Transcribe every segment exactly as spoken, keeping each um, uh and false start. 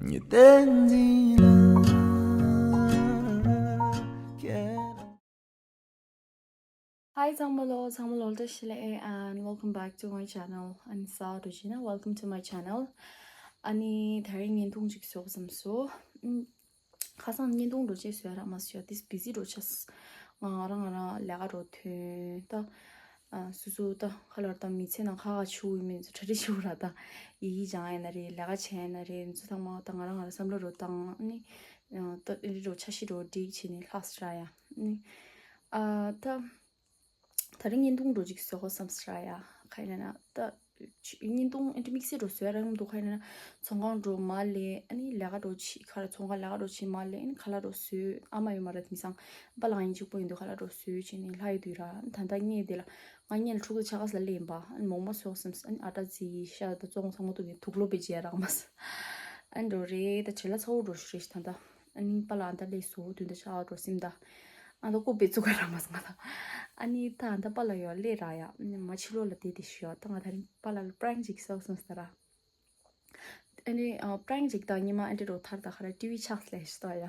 བརྟན་འཛིན་ལ། Hi ཚང་མ་ལོ། ཚང་མ་ལོ་བཀྲ་ཤིས་བདེ་ལེགས། And welcome back to my channel. ཨ་ནི་གསར་པ་འགྲོ་བྱས་ན་welcome to my channel. ཨ་ནི་དེ་རིང་བརྙན་ཐུང་ཅིག་བཟོ་བསམ་སོང་། ཨམ། ཁ་སང་བརྙན་ཐུང་འགྲོ་ཅེས་བཟོ་ཡ་རག་མ་སོང་། ཡ་ཏིས་བི་ཟི་འགྲོ་ཆགས། ང་ང་རང་ང་རང་ལས་ཀ་འགྲོ་ཐོན་ད། ཨ། སོ་སོ་ད་ཁ་ལར་ད་མི་ཚེ་ནང་ཁ་ཁ་ཆུ་ཡིན་མིན་ཚོ་གྲ་སྒྲིག་ཆུ་ར་ད། ཡི་གེ་སྦྱང་ཡ་ན་རེད། ལས་ཀ་བྱས་ཡ་ན་རེད། མི་ཚོ་ཚང་མ་ད་ང་རང་ང་རང་བསམ་བློ་རོ་བཏང་ནི། ཨ། ད་རི་རོ་འཆར་གཞི་རོ་སྒྲིག་བྱས་ནི་ལྷག་སྲ་ཡ་ནི། ཨ། ད། ད་རིང་བརྙན་ཐུང་འགྲོ་ཅིག་བཟོ་དགོས་བསམ་སྲ་ཡ། ཁ་ཡིན་ན་ད། བརྙན་ཐུང་ཨེ་འདྲ་དམིགས་བསལ་འགྲོ་བཟོ་ཡ་རག་མི་འདུག་ཁ་ཡིན་ན། ཚོང་ཁང་འགྲོ་མ་ལས་ཨ་ནི་ལས་ཀ་འགྲོ་ཕྱི་ཁ་ར་ཚོང་ཁང་ལས་ཀ་འགྲོ་ཕྱི་མ་ལས་ཨ་ནི་ཁ་ལག་འགྲོ་བཟོས། ཨ་མ་ཡོད་མ་རེད་མི་སང་། པཱ་ལགས་ཡིན་གཅིག་པོ་ཡིན་དུས་ཁ་ལག་འགྲོ་བཟོས་བྱས་ནས་ལྷ་ཡི་དུས་ར། ད་ལྟ་ངས་དེ་ལ་ང་ཉལ་ཕྲུ་གུ་ཆ་ག་ས་ལ་ལེན་པ་ཨ་ནི་མོག་མ་བཟོ་བསམ། ཨ་ནི་ཨ་ཏྲ་རྩི་ཤ་ད་བཙོང་ཚང་མ་ཐུག་ནས་དུག་ལོག་པའི་རྗེས་རག་མ་ས། ཨ་ནི་འགྲོ་རེད། ད་བྲེལ་ལ་ཚ་བོ་འགྲོ་ཞུ་རེད་ད་ད། ཨ་ནི་པཱ་ལགས་ཨ་ད་ལས་སོ་དུས་ད་ཤ་འགྲོ་སེམས་ད། ཨ་ད་ཀུ་པེ་ཙུ་ག་ར་མ་སང་ད། ཨ་ནི་ད་ཨ་ད་པཱ་ལགས་ཡོད་ལས་ར་ཡ། ཨ་ནི་མ་ཕྱི་ལོགས་ལ་བསྡད་དེ་ཤི་ཡོད། ད་ང་ད་རིང་པཱ་ལགས་ལ་པྲེང་ཅིག་བཟོ་བསམ་སྟ་ར། ཨ་ནི་ཨ་པྲེང་ཅིག་ད་ཉི་མ་ཨ་འདྲེ་རོ་ཐར་ད་ཁ་ར་ཊི་ཝི་ཆགས་ལས་ཤི་ད་ཡ།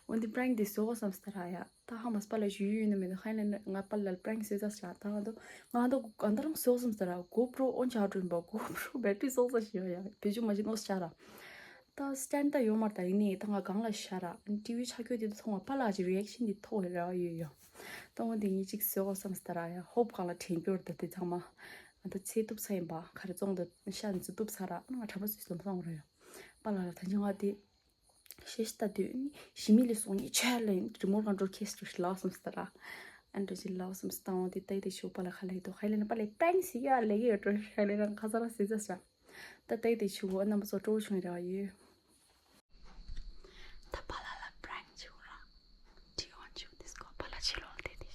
འོན་ཏེ་པྲེང་དེ་བཟོ་བསམ་སྟ་ར་ཡ། ད་ཧ་མ་སྤ་ལ་ཞུ་ཡུལ་ཡིན་ནི་མེད་ནི་ཧ་ལས་ན་ང་པཱ་ལགས་ལ་པྲེང་བཟོས་ད་ཤ། ད་ང་ད་ང་ད་རང་བཟོ་བསམ་སྟ་ར། གོ་པྲོ་ཨོན་ཆགས་འགྲོ་ཡིན་པ། གོ་པྲོ་བེ་ཊི་རི་སོག་ས་ཤི་ཡ་ཡ་བེ་ཇུ་མ་ཤི་ནོ་ཤ་ར། ད་སི་ཊེན་ཌི་ད་ཡོད་མ་རེད། ད་ཡིན་ནའི་ད་ང་སྒང་ལ་ཤར་ར། ཊི་ཝི་ཆག་རྒྱུ་དེ་ད་མཐོང་བ་པཱ་ལགས་ཀྱི་རི་ཨེག་ཤན་དེ་ཐོག་རེ་ར་ཡོད་ཡོད། ད་འོ་དེ་ངས་ཅིག་བཟོ་དགོས་བསམ་སྟ་ར་ཡ། ཧོབ་སྒང་ལ་དྲན་རྒྱུ་རེད། ད་དེ་ཚང་མ་ང་ད་ཚེ་གཏུབ་ས་ཡིན་པ། ག་རེ་བཙོང་ད་ཤ་འཛུ་གཏུབ་ས་ར། ང་གྲྭ་པ་ཚོས་སོམ་སང་ར་ཡ། པཱ་ལགས་ལ་ད་ཅི་ང་དེ་ཤེས་ཤི་ད་དུས་ཞི་མི་ལས་སོང་ངས་ཆད་ལ་རི་མོ་ཊི་ཀོན་ཊོལ་ཁེས་ཏུ་ལ་བསམ་སྟ་ར། ཨ་འདྲ་ཅིག་ལ་བསམ་སྟ་འོ་དེ་ད་དེ་ཆུ་པཱ་ལགས་ཁ་ལ་ཡི་དོ་ཁ་ལ་ན་པཱ་ལགས་པྲེང་སི་ཡ་ལ་ཡི་ཡོད་འགྲོ་ཁ་ལ་ན་ཁ་ས་ར་སི་ཛ་ས། ད་ལྟའི་དེ་ཆུ་བོ་རྣམ་པ་ཚོ་སྤྲོ་བོ་བྱུང་རེ་བ་ཡོད། ད་པཱ་ལགས་ལ་པྲེང་བྱེད་ར། ཁྲིད་འོང་བྱུང་དེ་སྐོར་པཱ་ལགས་ཕྱི་ལོགས་ལ་བསྡད་དེ།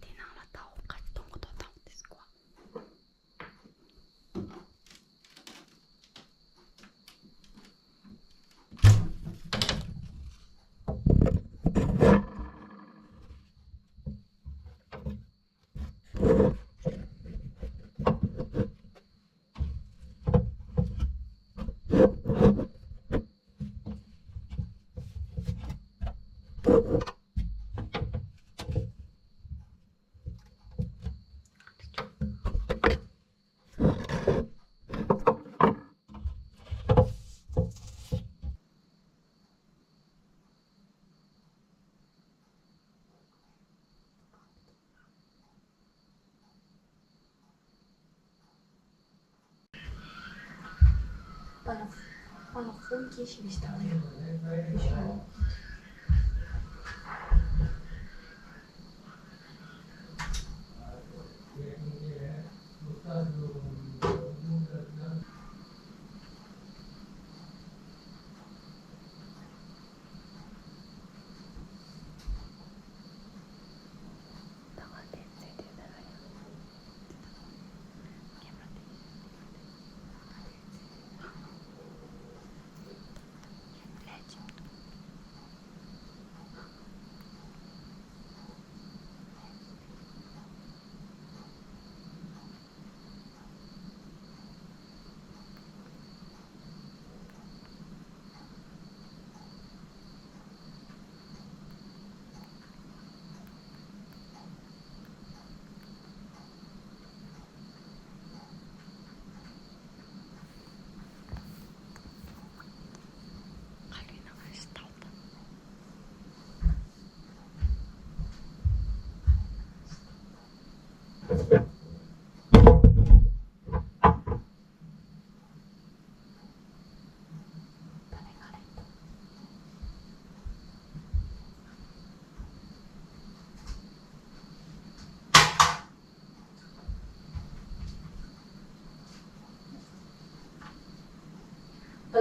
དེ་ནང་ལ་ད་འོ་ཁ་གཏོང་གི་དོ་དང་དེ་སྐོར།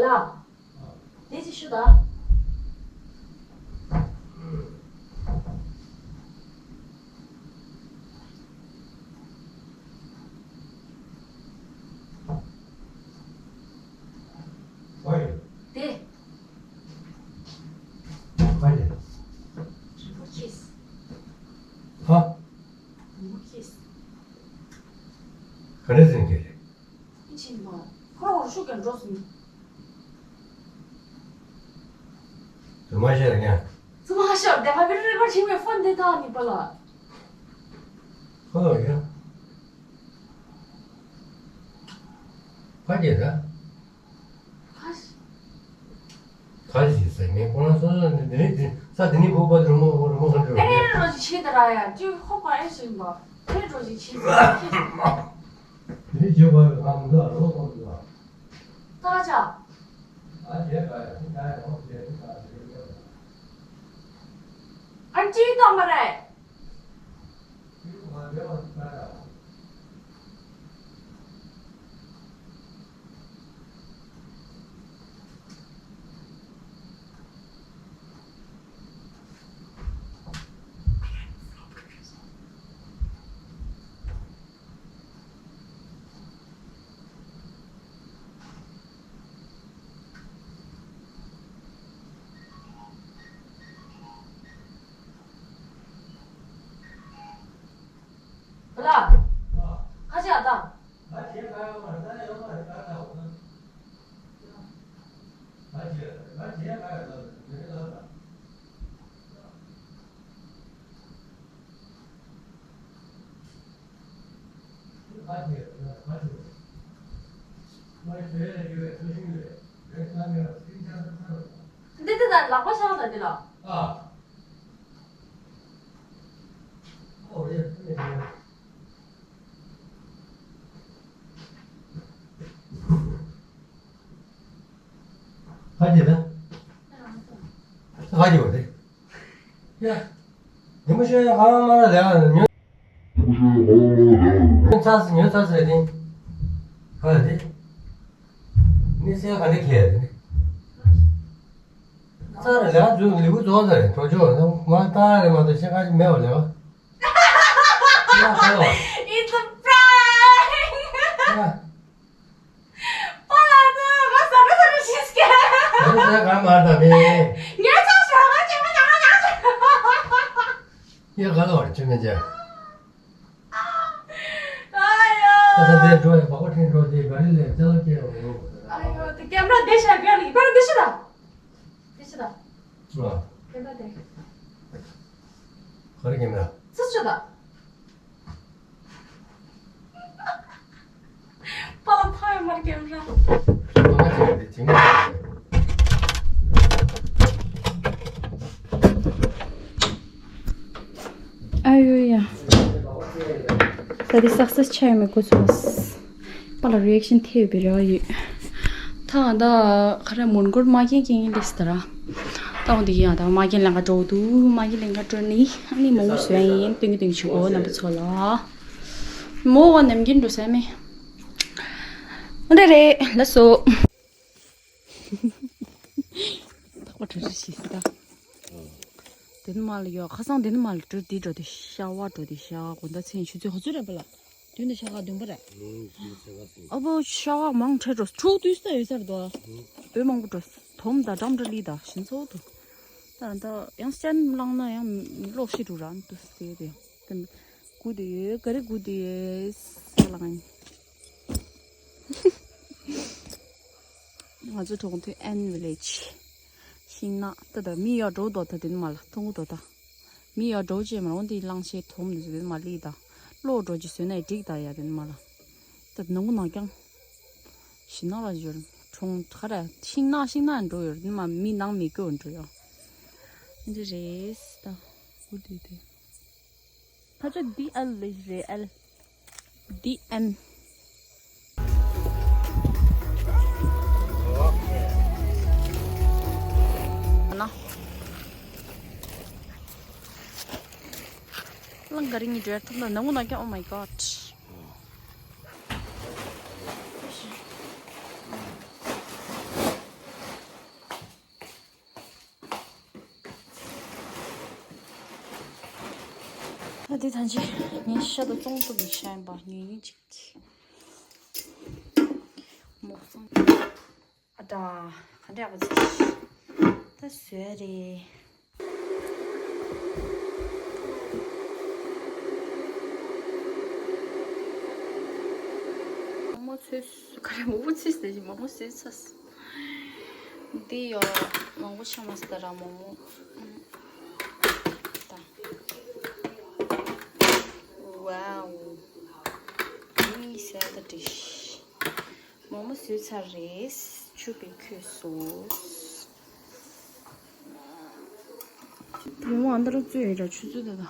ལ། དེ་ཅི་ཞུ་ད། ཨོའི། དེ། ཨ་ཡེ། རིན་པོ་ཆེས། ཧ། རིན་པོ་ཆེས། ག་རེ་ཟེར་གྱི་རེད། ཨི་ཕྱིན་མ། ཁོ་རང་ཤུགས་ཀྱང་འགྲོ་སོང་། ཚུར་མ་ཤོར་ཀྱང་། ཚུར་མ་ཤོར་དེ་ཧ་བི་རི་རི་ཁོ་ཆིང་བའི་ཕོན་དེ་དག་ནི་པ་ལ། ཁོ་ལ་ཡ། ཕ་གི་ར། ཁ་ཤས། ཁ་ཤས་ཟེར་ངས་ཁོ་རང་སོ་སོ་ནས་འདི་ནས་འདི་ས་འདི་ནས་བུག་པ་རི་མོ་རི་མོ་ག་འདྲ་ཨེ་རེད་རོ་ཞིག་བྱེད་ད་ར་ཡ་ཅི་ཧོ་པ་ཨེ་ཞིག་འབའ་ཨེ་རོ་ཞིག་བྱེད་ད་ར་ཁྱེད་ཞིག་འབའ། དེ་ནས་བྱེད་པ་ཡོད་ཨ་མི་འདུག་རི་མོ་གཏོང་འདུག་ད་ཆ། ཨ་བྱེད་པ་ཡ་ཅི་ད་ཡ་ཧོ་བྱེད་ཅི་ད་བྱེད་ཡོད། ཨ་ཅི་ད་མ་རེད། བུ་ལ། ཁ་ཤས་ཨ་ད། འདི་འདི་ད་ལག་པ་བཞག་ད་འདི་ལ། ཨ། ཨོ་ཡེ། ཧ་ཅི་ད། ཧ་ཅི་བ་དེ། ཡ། ཉི་མ་ཤོད་ཡ་ཧ་མ་ར་ལས་ཨ་ཉོ། ཉོ་ཚ་སི་ཉོ་ཚ་སི་རེད་དེ། ཧ་ལ་དེ། ནི་སེ་ག་འདྲ་ཁེལ་ཡ་དེ་ནི། ཚ་ར་ལས་ཨ་ཛུ་ལི་བུ་ཛོ་ས་རེད་གྲོ་ཆོ་ན་མ་ཏང་རེད་མ་ཏོ་ཤེ་ག་ཅི་མེད་བ་ལས་ཨ། ཡ་ཧ་ལ་བ། It's a prank. ཡ། པ་ལ་ནི་ང་ཟ་འགྲོ་ཟ་འགྲོ་ཤེས་ཀྱི། ང་ཟ་ག་མ་ད་མེད། ངས་ཚ་ཞོག་ང་ཅི་མ་ཉག་ཉག་ཟ། ཡ་ག་ལ་བར་ཅི་མེད་ཅེ། ཨ་ཡོ། ད་ད་དེ་འགྲོ་ཡ་བ་གོ་ཁྲིན་འགྲོ་དེ་ག་རི་ལས་ཚེ་ལོ་སྐྱེ་ཡོང་ཡོང་། ཨ་ཡོ་དེ་ཀེམ་ར་དེ་ཤ་ག་ལི་པར་དེ་ཤ་ད། དེ་ཤ་ད། ཨ། ཀེམ་ར་དེ། ག་རི་ཀེམ་ར། ཚུ་ཤ་ད། པ་ལ་ཕ་ཡོད་མར་ཀེམ་ར། ཨ་ཡོ་ཡ། ད་དེ་སག་སེས་ཆགས་ཡོད་མེད་གོ་ཚོད། པ་ལ་རི་ཨེག་ཤན་ཐེབས་པའི་རེ་བ་ཡོད། ད་ང་ད་ག་རེ་མོན་གྷོར་མ་རྒན་རྐྱེན་ངན་ལས་སི་ད་ར། ད་འོ་འདི་ཡིན་ཡང་ད་མ་རྒན་ལེན་ག་འགྲོ་འདུག་མ་རྒན་ལེན་ག་འགྲོ་ནི་ཨ་ནི་མོ་མོ་བཟོས་ཡིན་སྟོན་གི་སྟོན་གི་བྱུང་གོ་རྣམ་པ་ཚོ་ལ། མོ་བ་ནམ་རྒྱུན་འགྲོ་ས་མེད། འདི་རེད་ལགས་སོ། ཐག་པ་གྲ་སྒྲིག་བྱེད་སྲིད་ད། དེ་ནི་མ་ལ་ཡོད་ཁ་སང་དེ་ནི་མ་ལ་འགྲོ་འདི་འགྲོ་དེ་ཤ་བ་འགྲོ་དེ་ཤ་བ་དགོང་དག་མཚན་ཆུ་ཚོད་ཧོ་ཚོད་རེད་པ་ལ། དུས་འདི་ཤ་ཁ་བདུན་པ་རེད། ཨ་བོ་ཤ་བ་མང་ཁྲེ་འགྲོ་ཕྲུག་དུས་ད་ཡོད་ས་རེད་དོ། བོད་མང་པོ་འགྲོ་དོམ་ད་འགྲམ་འདྲ་ལི་ད་ཞིན་ཚོ་དུ། ད་ད་ཡང་སྤྱན་བླངས་ན་ཡང་གློག་ཤི་འགྲོ་ར་འདུག་ཟེར་དེ་ཡང་། དེ་གུ་དེ་ཡོད་ག་རེ་གུ་དེ་ཡོད་ས་ལ་ང་ང་ཚོ་གྲོང་ཐུན་ཨན་ཝི་ལེཇ། ཤིང་ནགས་ད་ད་མི་ཡར་འགྲོ་དོ་ད་དེ་ནི་མ་ལ་ཐུང་གུ་དོ་ད། མི་ཡར་འགྲོ་ཅེས་མ་རུང་དེ་གླང་ཆེན་དོམ་དེ་ཚོ་དེ་ནི་མ་ལི་ད། གློག་འགྲོ་ཅེས་བཟོས་ན་ཡི་འགྲིག་ད་ཡ་དེ་ནི་མ་ལ། ད་ནང་གུ་ནང་རྐྱང་། ཤིང་ནགས་ལ་འབྱོར། གྲོང་ག་ར་ཤིང་ནགས་ཤིང་ནགས་འགྲོ་ཡོད་དེ་ནི་མ་མི་ནང་མི་སྐྱོ་འགྲོ་ཡོད། འདི་རེད་ད། གུ་དེ་དེ། ཕ་ཚོ་ཌི་ཨེལ་ལེ་རེ་ཨེལ། ཌི་ཨེན། ན། ལང་ག་རི་ངི་འདྲེར་ཐུབ་ན་ནང་མོ་ན་ཀྱང་oh my god། ད་དེ་ཐང་ཆེ། ངའི་ཤ་དང་ཙོང་ཏུ་གི་ཤ་ཡིན་པ་ཉོས་ཡིན་ཅིག་མོག་ཙང་། ཨ་ད། ག་འདྲ་བ་ཅིག་ད་བཟོས་རེད། མོག་མོག་ཚོས་ག་རེ་མོག་མོག་ཚོས་ཟེར་གྱི་མོག་མོག་བཟོས་ཚར། འདི་ཡོ། མང་པོ་ཆ་མ་སི་ད་ར་མོག་མོག་ད། Wow. Let me sell the dish. མོག་མོག་བཟོས་ཚར་རེད། ཆུ་བེ་ཁོས་སོ། དེ་མོ་ཨ་འདྲ་བཙོས་ཡོད་ར་ཆུ་ཚོད་ད་ད།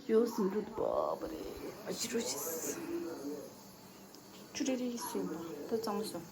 ཡོ་སི་འགྲོ་དུ་པ་པ་རེད། ཨ་ཅི་རུ་ཅི། ཆུ་རེ་རེ་སོས་པ་ད་གཙང་མ་སོ།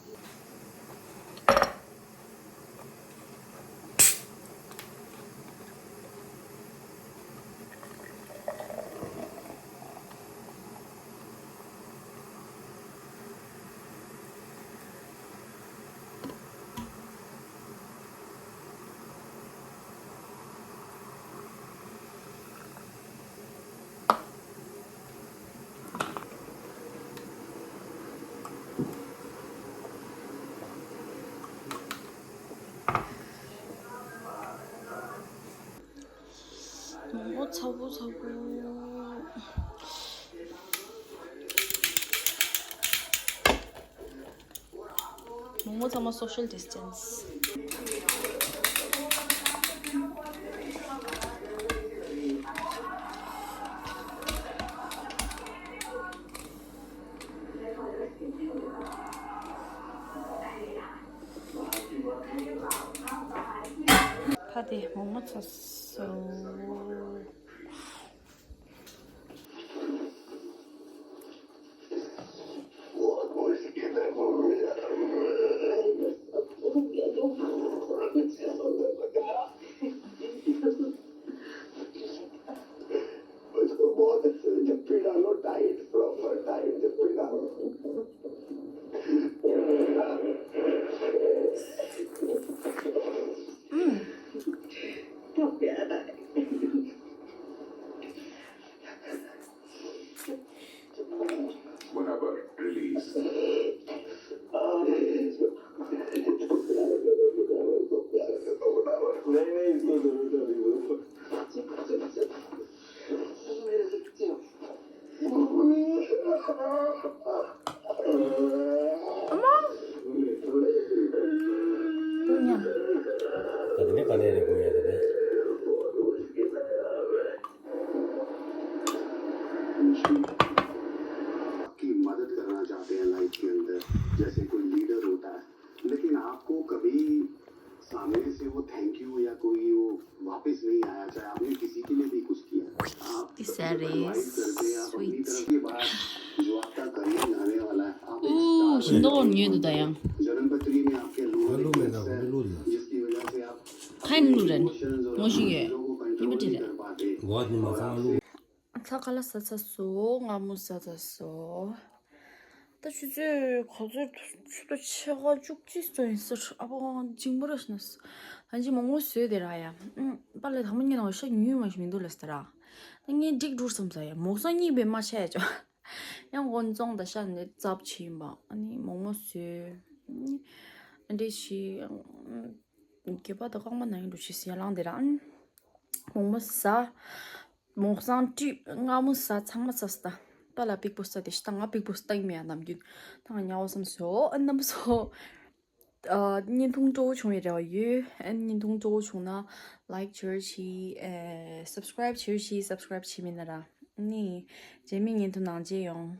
མོག་མོག་ཚ་པོ་ཚ་པོ། མོག་མོག་ཚང་མ་social distance། ཕ་དེ་མོག་མོག་ཚ་སོ། ད་དེ་ནས་ག་ནས་རེད་དགོས་ཡ་དེ་ནས། आपकी मदद करना चाहते हैं लाइफ के अंदर, जैसे कोई लीडर होता है, लेकिन आपको कभी सामने से वो थैंक यू या कोई वो वापस नहीं आया, चाहे आपने किसी के लिए भी कुछ किया। आप इस जब एडवाइस करते हैं, आप अपनी तरफ की बात, जो आपका करियर आने वाला है, आप एक स्टार बनने वाले हैं। जन्म पत्री में आपके लोगों ने कोई हिस्सा है, जिसकी वजह से आप अपने इमोशंस और अपनी चीजों को कंट्रोल नहीं कर पाते। ཚ་ག་ལ་ཟ་ཚ་སོ། མངར་མོ་ཟ་ཚ་སོ། ད་ཆུ་ཚོད་ག་ཚོད། ཆུ་ཚོད་ཕྱེད་ཀ་བཅུ་གཅིག་ཙམ་ཡིན་ས་རེད། ཨ་ཕ་འཇིང་པོ་ར་ཤི་ན། ད་ཅི་མོག་མོག་བཟོས་དེ་ར་ཡ། ཨུམ། པཱ་ལགས་དང་པོ་ཉིད་ནང་ཤ་ཉུང་ཉུང་མ་ཞིག་མི་འདུག་ལབ་ས་ར། ད་ངས་འགྲིག་འགྲོ་བསམ་ས་ཡ། མོག་ས་གཉིས་པའི་མ་ཆད་ཅོ། ཡང་འོན་ཙོང་ད་ཤ་ནི་ཙབ་ཆི་ཡིན་པ། ཨ་ནི་མོག་མོག་བཟོས། ཨ་འདྲས་ཤི། སྒལ་པ་ད་རྐང་པ་ན་ཡིན་འགྲོ་ཤི་ཟེར་ཡ་ལངས་དེ་ར། ཨ་ནི་མོག་མོག་ཟ། མོག་སང་བཀྲུས། མངར་མོ་ཟ། ཚང་མ་ཟ་སྟ། པཱ་ལགས་པིག་པོ་ས་དེ་ཤི་ད། ང་པིག་པོ་ས་ཡིན་མེད་ཡ་ནམ་རྒྱུན་ད་ང་ཉལ་བ་བསམ་སོ། ཨ་ནམ་སོ། ཨ་བརྙན་ཐུང་སྤྲོ་བོ་བྱུང་བའི་རེ་བ་ཡོད། ཨ་བརྙན་ཐུང་སྤྲོ་བོ་བྱུང་ན་like བྱེད་རོགས་གྱིས། ཨེ་subscribe བྱེད་རོགས་གྱིས། subscribe བྱེད་མེད་ན་ར། ནི་རྗེས་མའི་བརྙན་ཐུང་ནང་མཇལ་ཡོང་།